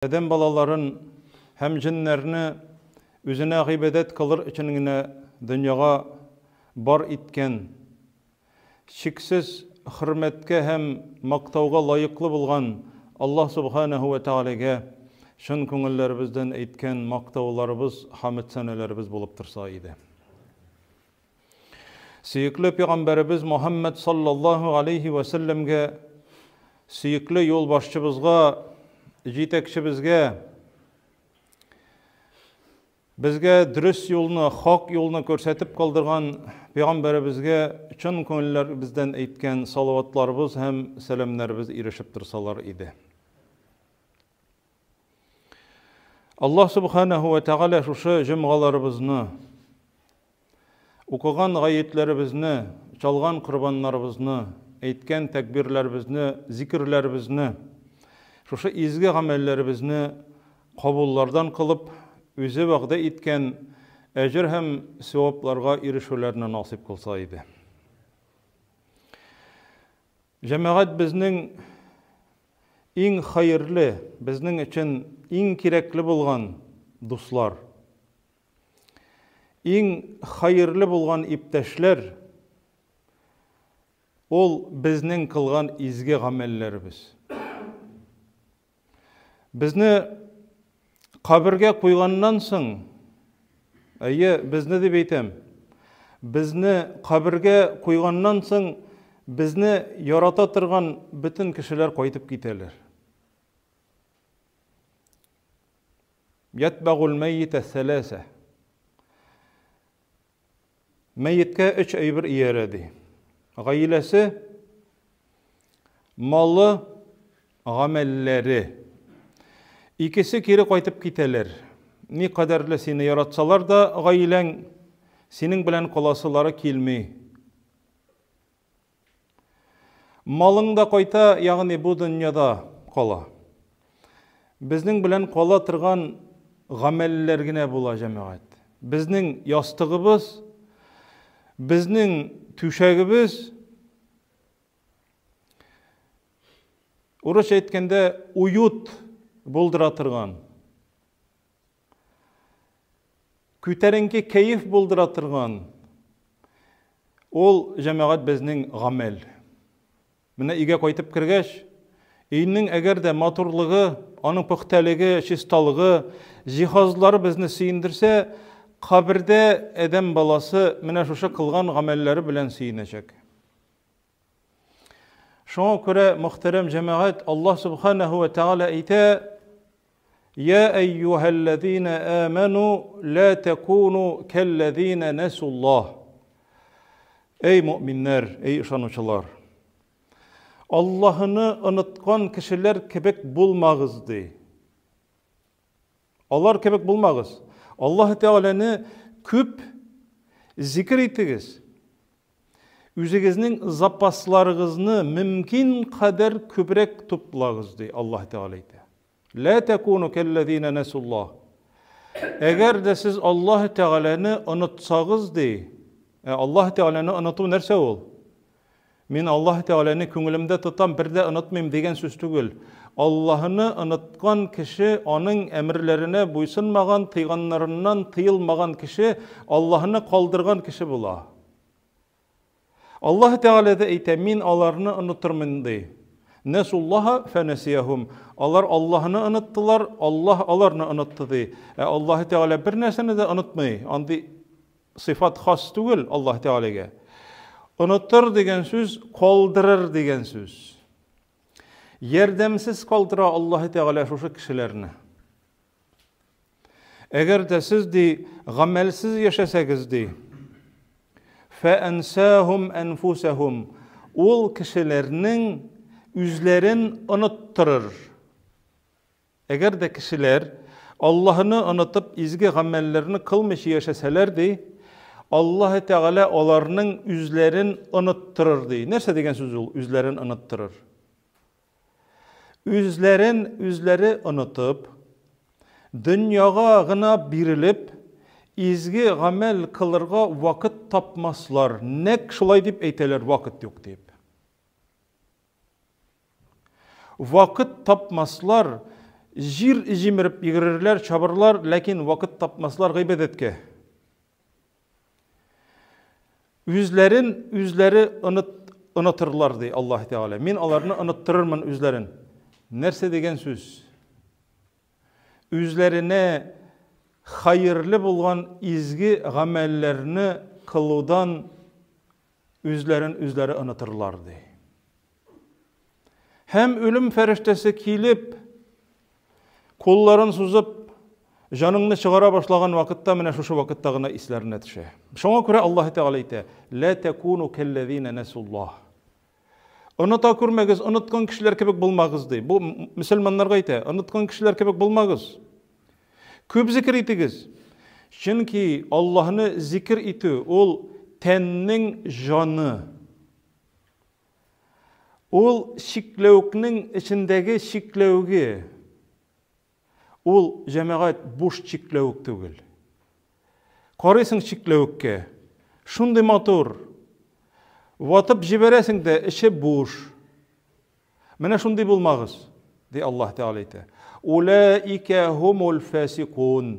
Адәм балаларын һәм җеннәрне үзенә гыйбадәт кылыр өчен генә дөньяга бар иткән, чиксез хөрмәткә һәм мактауга лаеклы булган Аллаһ Субханаһу вә Тәгаләгә чын күңелләребездән әйткән мактауларыбыз, хәмд-сәнәләребез булып торса иде. Сөекле пәйгамбәребез Мухаммад саллаллаһу алейхи вә сәлләмгә, сөекле юлбашчыбызга, җитәкчебезгә, безгә дөрес юлны, хак юлны күрсәтеп калдырган пәйгамбәребезгә чын күңелләребездән әйткән салаватларыбыз һәм сәламнәребез ирешеп торсалар иде. Аллаһ субханаһу ва тәгалә шушы җомгаларыбызны, укыган гаетләребезне, чалган корбаннарыбызны, әйткән тәкбирләребезне, зикерләребезне, шушы изге гамәлләребезне кабуллардан кылып, үзе вәгъдә иткән әҗер һәм савапларга ирешүләрне насыйп кылса иде. Җәмәгать безнең иң хәерле, безнең өчен иң кирәкле булган дуслар, иң хәерле булган иптәшләр ул безнең кылган изге гамәлләребез. Безне кабергә куйганнан соң, әйе, безне дип әйтәм, безне кабергә куйганнан соң, безне ярата торган бөтен кешеләр кайтып китәләр. Ятбагул мәййитә сәләсә. Мәеткә өч әйбер иярә, ди. Гаиләсе, малы, гамәлләре. Икесе кире кайтып китәләр. Ни кадәрле сине яратсалар да, гаиләң синең белән каласылары килми. Малың да кайта, ягъни бу дөньяда кала. Безнең белән кала торган гамәлләр генә була, җәмәгать. Безнең ястыгыбыз, безнең түшәгебез, урысча әйткәндә, уют булдыра торган, күтәренке кәеф булдыра торган ул җәмәгать безнең гамәл. Менә өйгә кайтып кергәч, өйнең әгәр дә матурлыгы, аның пөхтәлеге, чисталыгы, җиһазлары безне сөендерсә, кабердә адәм баласы менә шушы кылган гамәлләре белән сөенәчәк. Шуңа күрә, мөхтәрәм җәмәгать, Аллаһ субханаһу ва тааля әйтә: "Я әйюһәлләзина аману ла такуну кәлләзина насуллаһ." Эй мөэминнәр, эй ышанучылар! Аллаһыны оныткан кешеләр кебек булмагыз, ди. Алар кебек булмагыз. Аллаһ Тәгаләне күп зикер итегез. Үзегезнең запасларыгызны мөмкин кадәр күбрәк туплагыз, ди Аллаһ Тәгалә әйтә. Ла такуну каллазина насуллаһ. Әгәр дә сез Аллаһ Тәгаләне онытсагыз, ди, ә Аллаһ Тәгаләне оныту нәрсә ул? Мин Аллаһ Тәгаләне күңелемдә тотам, бер дә онытмыйм дигән сүз түгел. Аллаһны оныткан кеше, аның әмерләренә буйсынмаган, тыйганнарыннан тыелмаган кеше, Аллаһны калдырган кеше була. Аллаһ Тәгалә дә әйтә, мин аларны онытырмын, ди. Нәсуллаһа фәнәсияһум. Алар Аллаһны оныттылар, Аллаһ аларны онытты, ди. Ә Аллаһ Тәгалә бер нәрсәне дә онытмый. Андый сыйфат хас түгел Аллаһ Тәгаләгә. Онытыр дигән сүз калдырыр дигән сүз. Ярдәмсез калдыра Аллаһ Тәгалә шушы кешеләрне. Әгәр дә сез, ди, гамәлсез яшәсәгез, ди, фәәнсәһум әнфусәһум, ул кешеләрнең үзләрен оныттырыр. Әгәр дә кешеләр Аллаһыны онытып изге гамәлләрне кылмыйча яшәсәләр, ди, Аллаһ Тәгалә аларның үзләрен оныттырыр, ди. Нәрсә дигән сүз ул, үзләрен оныттырыр? Үзләрен үзләре онытып, дөньяга гына бирелеп, изге гамәл кылырга вакыт тапмаслар. Нәкъ шулай дип әйтәләр, вакыт юк дип. Вакыт тапмаслар, Җир җимереп йөгерерләр, чабырлар, ләкин вакыт тапмаслар гыйбадәткә. Үзләрен үзләре оныт, онытырлар, ди Аллаһ Тәгалә. Мин аларны оныттырырмын үзләрен. Нәрсә дигән сүз? Үзләренә хәерле булган изге гамәлләрне кылудан үзләрен үзләре онытырлар, ди. Һәм үлем фәрештәсе килеп, кулларын сузып, җаныңны чыгара башлаган вакытта менә шушы вакытта гына исләренә төшә. Шуңа күрә Аллаһ Тәгалә әйтә: "Ла такуну каллазина насуллаһ". Оныта күрмәгез, оныткан кешеләр кебек булмагыз ди. Бу мөселманнарга әйтә, оныткан кешеләр кебек булмагыз. Күп зикер итегез. Чөнки Аллаһны зикер итү ул тәннең җаны. Ул чикләвекнең эчендәге чикләвеге. Ул, җәмәгать, буш чикләвек түгел. Карыйсың чикләвеккә, шундый матур. Ватып җибәрәсең дә, эче буш. Менә шундый булмагыз, ди Аллаһ Тәгалә әйтә. Улаика хумул фасикун.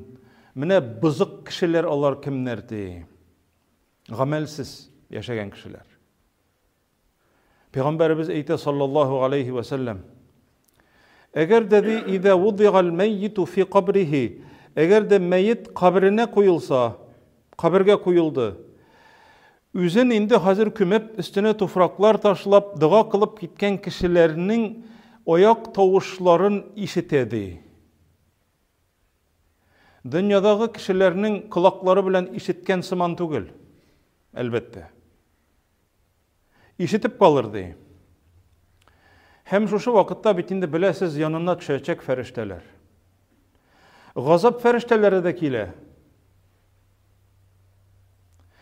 Менә бозык кешеләр алар кемнәр ди? Гамәлсез яшәгән кешеләр. Пәйгамбәребез әйтә саллаллаһу алейхи ва сәлләм. Әгәр дә ди идә вудигал мәйиту фи кабрихи, әгәр дә мәет каберенә куелса, кабергә куелды. Үзен инде хәзер күмеп, өстенә туфраклар ташлап, дога кылып киткән кешеләрнең аяк тавышларын ишетә ди. Дөньядагы кешеләрнең колаклары белән ишеткән сыман түгел, әлбәттә. Ишетеп калыр, ди. Һәм шушы вакытта бит инде беләсез, янына төшәчәк фәрештәләр. Газап фәрештәләре дә килә.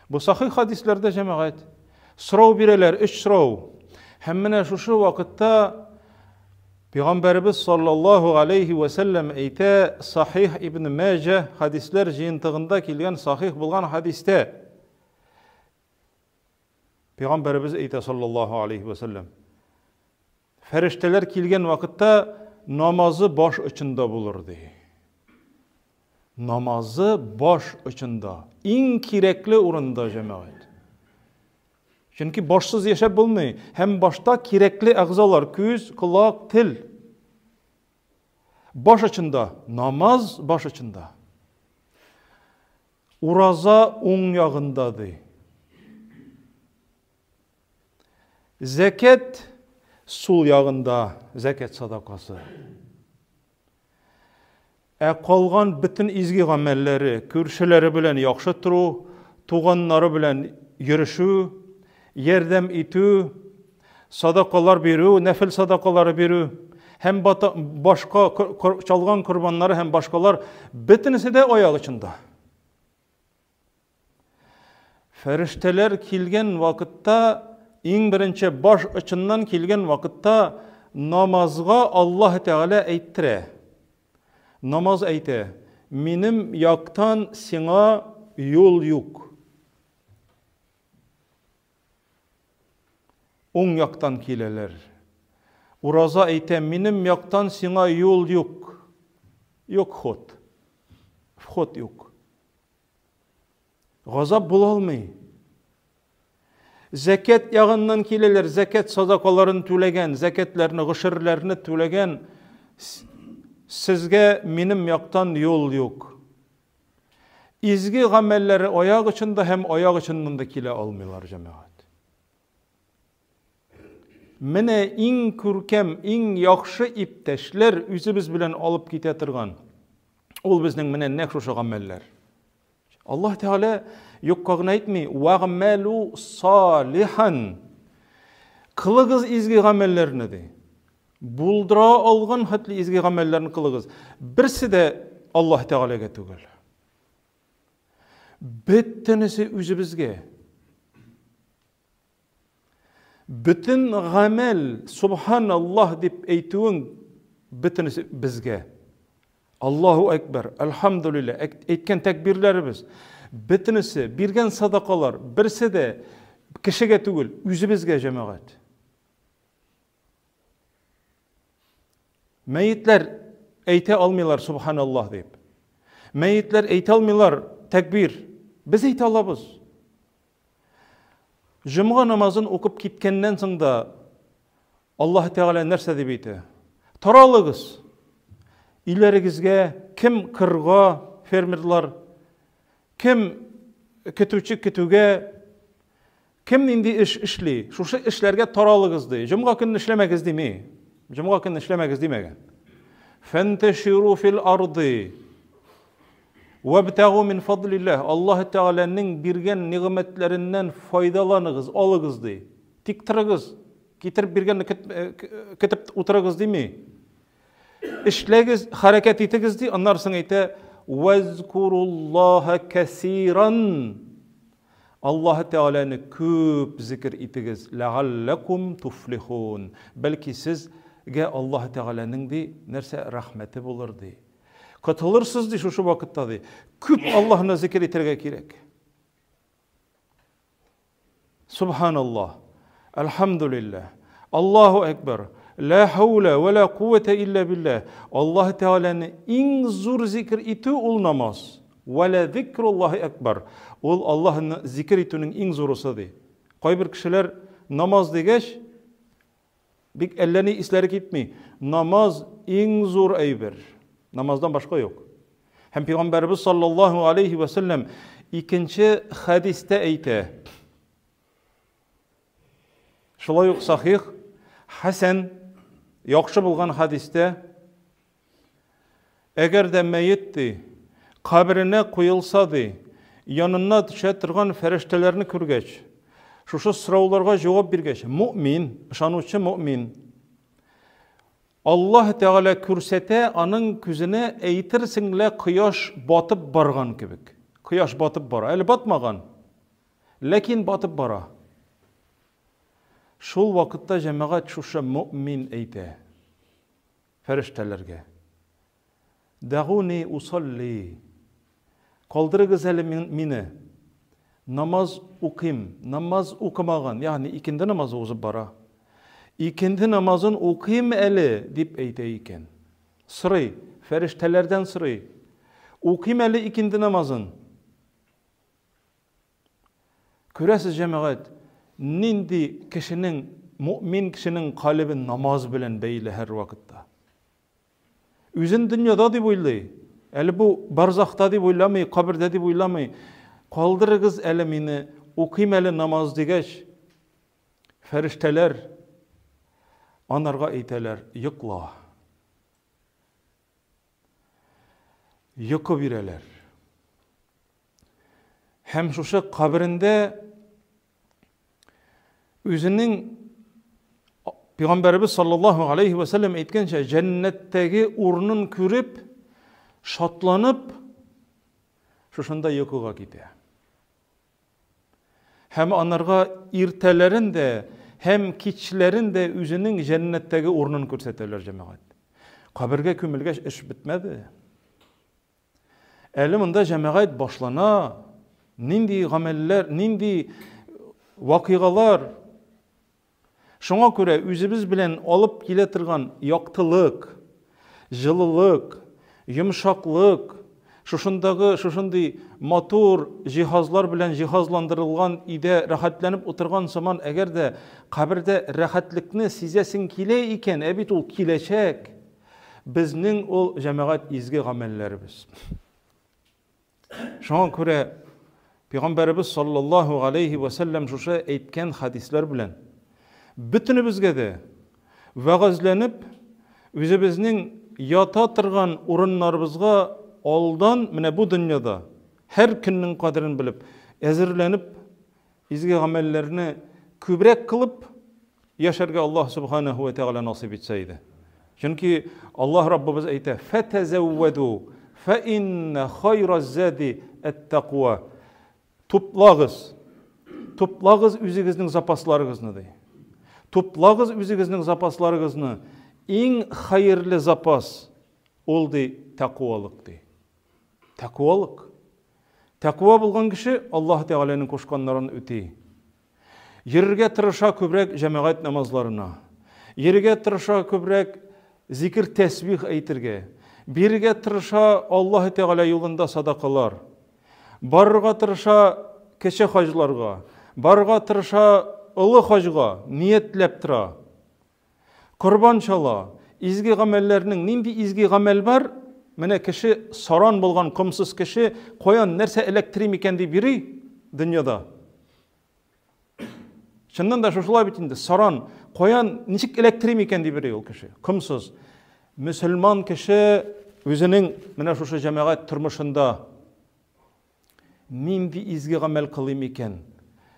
Бу сахих хадисләрдә җәмәгать. Сорау бирәләр, өч сорау. Һәм менә шушы вакытта Пәйгамбәребез саллаллаһу алейхи ва сәлләм әйтә, Сахих ибн Мәҗә хадисләр җыентыгында килгән сахих булган хадистә Пәйгамбәребез әйтә саллаллаһу алейхи ва сәлләм. Фәрештәләр килгән вакытта намазы баш очында булыр ди. Намазы баш очында, иң кирәкле урында җәмәгать. Чөнки башсыз яшәп булмый. Һәм башта кирәкле әгъзалар күз, колак, тел. Баш очында, намаз баш очында. Ураза уң ягында ди. Зәкәт сул ягында, зәкәт садакасы. Ә калган бөтен изге гамәлләре, күршеләре белән яхшы тору, туганнары белән йөрешү, ярдәм итү, садакалар бирү, нәфел садакалары бирү һәм башка чалган корбаннары һәм башкалар бөтенесе дә аяк очында. Фәрештәләр килгән вакытта, иң беренче баш очыннан килгән вакытта намазга Аллаһ Тәгалә әйттерә. Намаз әйтә, минем яктан сиңа юл юк. Уң яктан киләләр. Ураза әйтә, минем яктан сиңа юл юк. Юк ход. Вход юк. Газап була алмый. Зәкәт ягыннан киләләр, зәкәт садакаларын түләгән, зәкәтләрне, гошерләрне түләгән. Сезгә минем яктан юл юк. Изге гамәлләре аяк очында һәм аяк очыннан да килә алмыйлар, җәмәгать. Менә иң күркәм, иң яхшы иптәшләр үзебез белән алып китә торган. Ул безнең менә нәкъ шушы гамәлләр. Аллаһ Тәгалә юкка гына әйтми, "Вагъмалу салихан". Кылыгыз изге гамәлләрне ди. Булдыра алган хәтле изге гамәлләрне кылыгыз. Берсе дә Аллаһ Тәгаләгә түгел. Бөтенесе үзебезгә. Бөтен гамәл субханаллаһ дип әйтүең бөтенесе безгә. Аллаһу әкбәр, әлхәмдүлилләһ, әйткән тәкбирләребез, бөтенесе, биргән садакалар, берсе дә кешегә түгел, үзебезгә җәмәгать. Мәетләр әйтә алмыйлар субханаллаһ дип. Мәетләр әйтә алмыйлар тәкбир. Без әйтә алабыз. Җомга намазын укып киткәннән соң да Аллаһ Тәгалә нәрсә дип әйтә? Таралыгыз. Өйләрегезгә, кем кырга, фермерлар, кем көтүче көтүгә, кем нинди эш эшли, шушы эшләргә таралыгыз ди. Җомга көнне эшләмәгез дими. Җомга көнне эшләмәгез димәгән. Фанташиру фил арды. Вәбтәгу мин фадлилләһ. Аллаһ Тәгаләнең биргән нигъмәтләреннән файдаланыгыз, алыгыз ди. Тик торыгыз, китереп биргәнне көтеп утырыгыз дими. Эшләгез, хәрәкәт итегез ди, аннары соң әйтә, Вәзкуруллаһа кәсиран. Аллаһ Тәгаләне күп зикер итегез, ләгалләкум туфлихун. Бәлки сезгә Аллаһ Тәгаләнең ди, нәрсә рәхмәте булыр ди. Котылырсыз ди шушы вакытта ди. Күп Аллаһны зикер итәргә кирәк. Субханаллах. Әлхәмдүлилләһ. Аллаһу әкбәр. Ла хаула ва ла куввата илля билләһ. Аллаһ Тәгаләне иң зур зикер итү ул намаз. Ва ла зикруллаһи әкбәр. Ул Аллаһны зикер итүнең иң зурысы ди. Кайбер кешеләр намаз дигәч, Бик әллә ни исләре китми. Намаз иң зур әйбер. Намаздан башка юк. Һәм Пәйгамбәребез саллаллаһу алейхи ва сәлләм икенче хәдистә әйтә. Шулай ук сахих, хәсән, яхшы булган хәдистә Әгәр дә мәет, ди, каберенә куелса, ди, янына төшә торган фәрештәләрне күргәч, шушы сорауларга җавап биргәч, мөэмин, ышанучы мөэмин, Аллаһ Тәгалә күрсәтә аның күзенә әйтерсең лә кояш батып барган кебек. Кояш батып бара. Әле батмаган, ләкин батып бара. Шул вакытта җәмәгать шушы мөэмин әйтә. Фәрештәләргә. Дәгуни усалли. Калдырыгыз әле мине. Намаз укыйм. Намаз укымаган, ягъни икенде намазы узып бара. Икенде намазын укыйм әле, дип әйтә икән. Сорый, фәрештәләрдән сорый. Укыйм әле икенде намазын. Күрәсез, җәмәгать, нинди кешенең, мөэмин кешенең калебе намаз белән бәйле һәрвакытта. Үзен дөньяда дип уйлый. Әле бу барзахта дип уйламый, кабердә дип уйламый. Калдырыгыз әле мине, укыйм әле намаз дигәч, фәрештәләр анарга әйтәләр, йокла. Йокы бирәләр. Һәм шушы каберендә үзенең Пәйгамбәребез саллаллаһу алейхи ва сәлләм әйткәнчә, җәннәттәге урынын күреп, шатланып, шушында йокыга китә. Һәм анарга иртәләрен дә, һәм кичләрен дә үзенең җәннәттәге урынын күрсәтәләр җәмәгать. Кабергә күмелгәч эш бетмәде. Әле монда җәмәгать башлана, нинди гамәлләр, нинди вакыйгалар. Шуңа күрә үзебез белән алып килә торган яктылык, җылылык, йомшаклык, шушындагы шушындый матур җиһазлар белән җиһазландырылган өйдә рәхәтләнеп утырган сыман, әгәр дә кабердә рәхәтлекне сизәсең килә икән, ә бит ул киләчәк. Безнең ул җәмәгать изге гамәлләребез. Шуңа күрә Пәйгамбәребез саллаллаһу алейхи ва сәлләм шушы әйткән хадисләр белән бөтенебезгә дә вәгазьләнеп, үзебезнең ята торган урыннарыбызга алдан менә бу дөньяда һәр көннең кадерен белеп, әзерләнеп, изге гамәлләрне күбрәк кылып, Яшәргә Аллаһ Субханаһу ва Тәгалә насыйп итсә иде. Чөнки Аллаһ Раббыбыз әйтә: "Фатазавваду фа инна хайра зади ат-таква". Туплагыз. Туплагыз үзегезнең запасларыгызны ди. Туплагыз үзегезнең запасларыгызны. Иң хәерле запас ул ди тәкъвалык ди. Тәкъвалык. Тәкъва булган кеше Аллаһ Тәгаләнең кушканнарын үти. Йөрергә тырыша күбрәк җәмәгать намазларына. Йөрергә тырыша күбрәк зикер тәсбих әйтергә. Бирергә тырыша Аллаһы Тәгалә юлында садакалар. Барырга тырыша кече хаҗларга, барырга тырыша олы хаҗга, ниятләп тора. Корбан чала. Изге гамәлләрнең нинди изге гамәл бар? Менә кеше саран булган комсыз кеше каян нәрсә эләктерим икән дип йөри дөньяда. Чыннан да шушылай бит инде, саран, каян ничек эләктерим икән дип йөри ул кеше. Комсыз. Мөселман кеше үзенең менә шушы җәмәгать тормышында нинди изге гамәл кылыйм икән?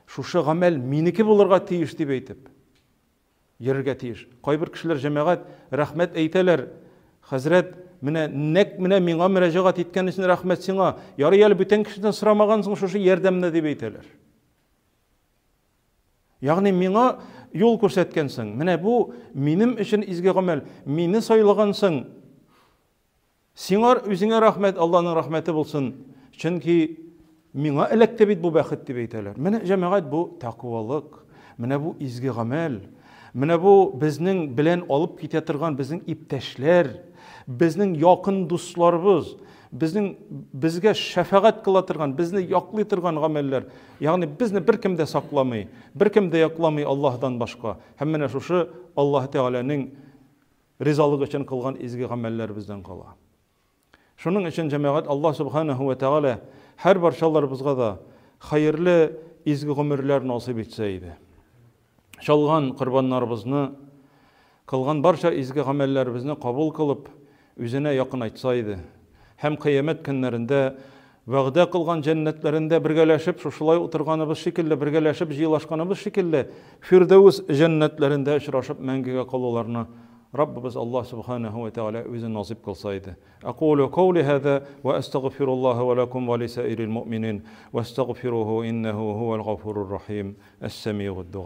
Шушы гамәл минеке булырга тиеш дип әйтеп йөрергә тиеш. Кайбер кешеләр җәмәгать рәхмәт әйтәләр. Хәзрәт, менә нәк менә миңа мөрәҗәгать иткән өчен рәхмәт сиңа. Ярый әле бүтән кешедән сорамагансың шушы ярдәмне дип әйтәләр. Ягъни миңа юл күрсәткәнсең. Менә бу минем өчен изге гамәл. Мине сайлагансың. Сиңа үзеңә рәхмәт, Аллаһның рәхмәте булсын. Чөнки миңа эләкте бит бу бәхет дип әйтәләр. Менә җәмәгать бу тәкъвалык. Менә бу изге гамәл. Менә бу безнең белән алып китә торган безнең иптәшләр, безнең якын дусларыбыз, безнең безгә шәфәгать кыла торган, безне яклый торган гамәлләр. Ягъни безне беркем дә сакламый, беркем дә якламый Аллаһдан башка. Һәм менә шушы Аллаһ Тәгаләнең ризалыгы өчен кылган изге гамәлләребездән кала. Шуның өчен җәмәгать Аллаһ субханаһу ва тәгалә һәр барчаларыбызга да хәерле изге гомерләр насыйп итсә иде. Чалган корбаннарыбызны, кылган барча изге гамәлләребезне кабул кылып, үзенә якынайтса иде. Һәм кыямәт көннәрендә вәгъдә кылган җәннәтләрендә бергәләшеп шушылай утырганыбыз шикелле, бергәләшеп җыелашканыбыз шикелле, Фирдәүс җәннәтләрендә очрашып мәңгегә калуларны Раббыбыз Аллаһ субханаһу ва тәгалә үзе насыйп кылса иде. Акулу каули һаза ва астагфируллаһа ва лакум ва лисаирил муъминин вастагфируху иннаху хувал гафурур рахим. Әс-самигуд дуа.